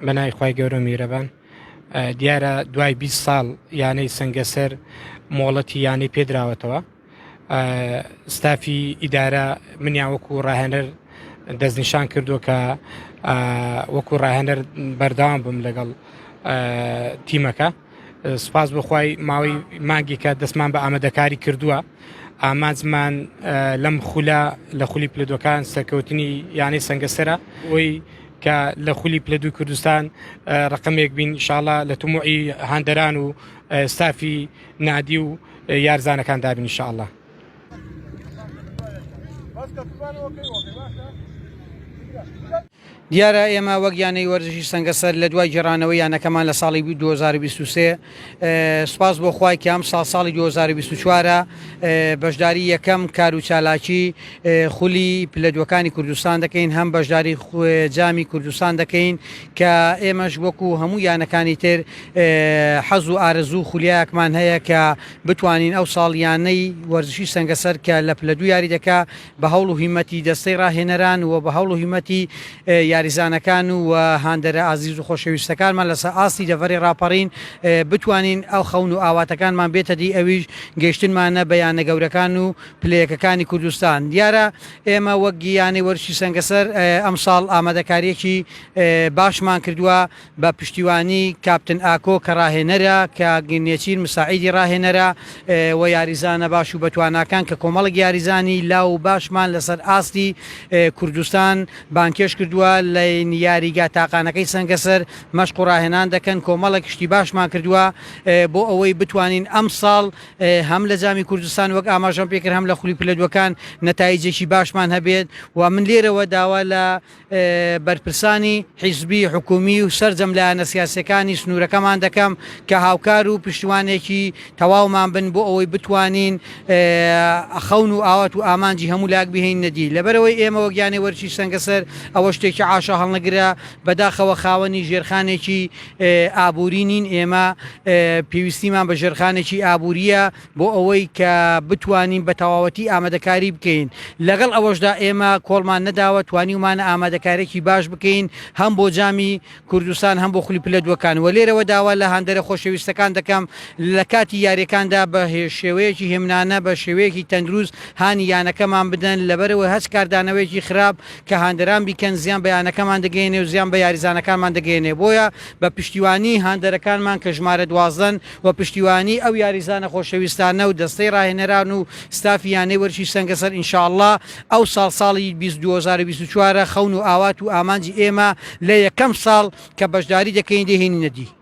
بەناوی خوای گەورە و میرەبان دیارە دوای 20 ساڵ یانەی سەنگەسەر مۆڵەتی یانەی پێدراوەتەوە ستافی ئیدارە منیان وەکو ڕاهێنەر دەستنیشان کردووە کە وەکو ڕاهێنەر بەردەوام بم لەگەڵ تیمەکە سپاس بۆخوای ماوەی مانگێکە دەستمان بە ئامادەکاری کردووە ئامانجمان لەم خولە لە خولی پلەدوەکان سەرکەوتنی یانەی سەنگەسەرە ئەوی کە لە خولی پلەدوو کوردستان ڕقمێک بین شاڵە لە تموعی هاندەران و ستافی نادی و یارزانەکان دابین شاءله. دیارە ئێمە وەک یانەی وەرزشی سەنگەسەر لە دوای گێڕانەوەی یانەکەمان لە ساڵی 2023 سوپاس بۆ خوای کە ئەم ساڵ ساڵی 2024 بەشداری یەکەم کار و چالاکی خولی پلە دووەکانی کوردستان دەکەین هەم بەشداری جامی کوردستان دەکەین کە ئێمەش وەکو هەموو یانەکانی تر حەز و ئارەزوو خولیایەکمان هەیە کە بتوانین ئەو ساڵ یانەی وەرزشی سەنگەسەر کە لە پلە دوو یاری دەکا بە هەوڵ و هیمەتی دەستەی ڕاهێنەران و بە هەوڵ و هیمەتی یاریزانەکان و هاندەرە ئازیز و خۆشەویستەکانمان لەسەر ئاستی دەڤەری ڕاپەڕین بتوانین ئەو خەون و ئاواتەکانمان بێتە دی ئەویش گەیشتنمانە بە یانە گەورەکان و پلە یەکەکانی کوردستان. دیارە ئێمە وەک یانەی وەرزشی سەنگەسەر ئەمساڵ ئامادەکارییەکی باشمان کردووە بە پشتیوانی کاپتن ئاکۆ کە ڕاهێنەرە، کە نێچیر مساعیدی ڕاهێنەرە و یاریزانە باش و بەتواناکان کە کۆمەڵێک یاریزانی لاو و باشمان لەسەر ئاستی کوردستان بانگهێشت کردووە لە یاریگا تاقانەکەی سەنگەسەر مەشق و ڕاهێنان دەکەن، کۆمەڵێک شتی باشمان کردووە بۆ ئەوەی بتوانین ئەمساڵ هەم لە جامی کوردستان وەک ئاماژەم پێکرد هەم لە خولی پلە دووەکان نەتایجێکی باشمان هەبێت و من لێرەوە داوا لە بەرپرسانی حیزبی، حکومی و سەرجەم لایەنە سیاسیەکانی سنوورەکەمان دەکەم کە هاوکار و پشتیوانێکی تەواومان بن بۆ ئەوەی بتوانین خەون و ئاوات و ئامانجی هەموو لایەک بهێنینە دی. لەبەرئەوەی ئێمە وەک یانەی وەرزشی سەنگەسەر ئەوە شتێکی عاشا هەڵنەگرە، بەداخەوە خاوەنی ژێرخانێکی ئابووری نین، ئێمە پێویستیمان بە ژێرخانێکی ئابوورییە، بۆ ئەوەی کە بتوانین بە تەواوەتی ئامادەکاری بکەین، لەگەڵ ئەوەشدا ئێمە کۆڵمان نەداوە، توانیومانە ئامادەکاریی باش بکەین هەم بۆ جامی کوردستان هەم بۆ خولی پلە دووەکان و لێرەوە داوا لە هاندەرە خۆشەویستەکان دەکەم لە کاتی یارییەکاندا بە شێوەیەکی هێمنانە بە شێوەیەکی تەندروست هانی یانەکەمان بدەن لەبەرئەوەی هەچ کاردانەوەیەکی خراپ کە هاندەران بیکەن زیان بە یانەکەمان دەگەیەنێ و زیان بە یاریزانەکانمان دەگەیەنێ بۆیە بە پشتیوانی هاندەرەکانمان کە ژمارە دوازدەن و پشتیوانی ئەو یاریزانە خۆشەویستانە و دەستەی ڕاهێنەران و ستافی یانەی وەرزشی سەنگەسەر ان شاء اللە ئەو ساڵ ساڵی 2024 خەون و ئاوات و ئامانجی ئێمە لە یەکەم ساڵ کە بەشداری دەکەین دەهێنینە دی.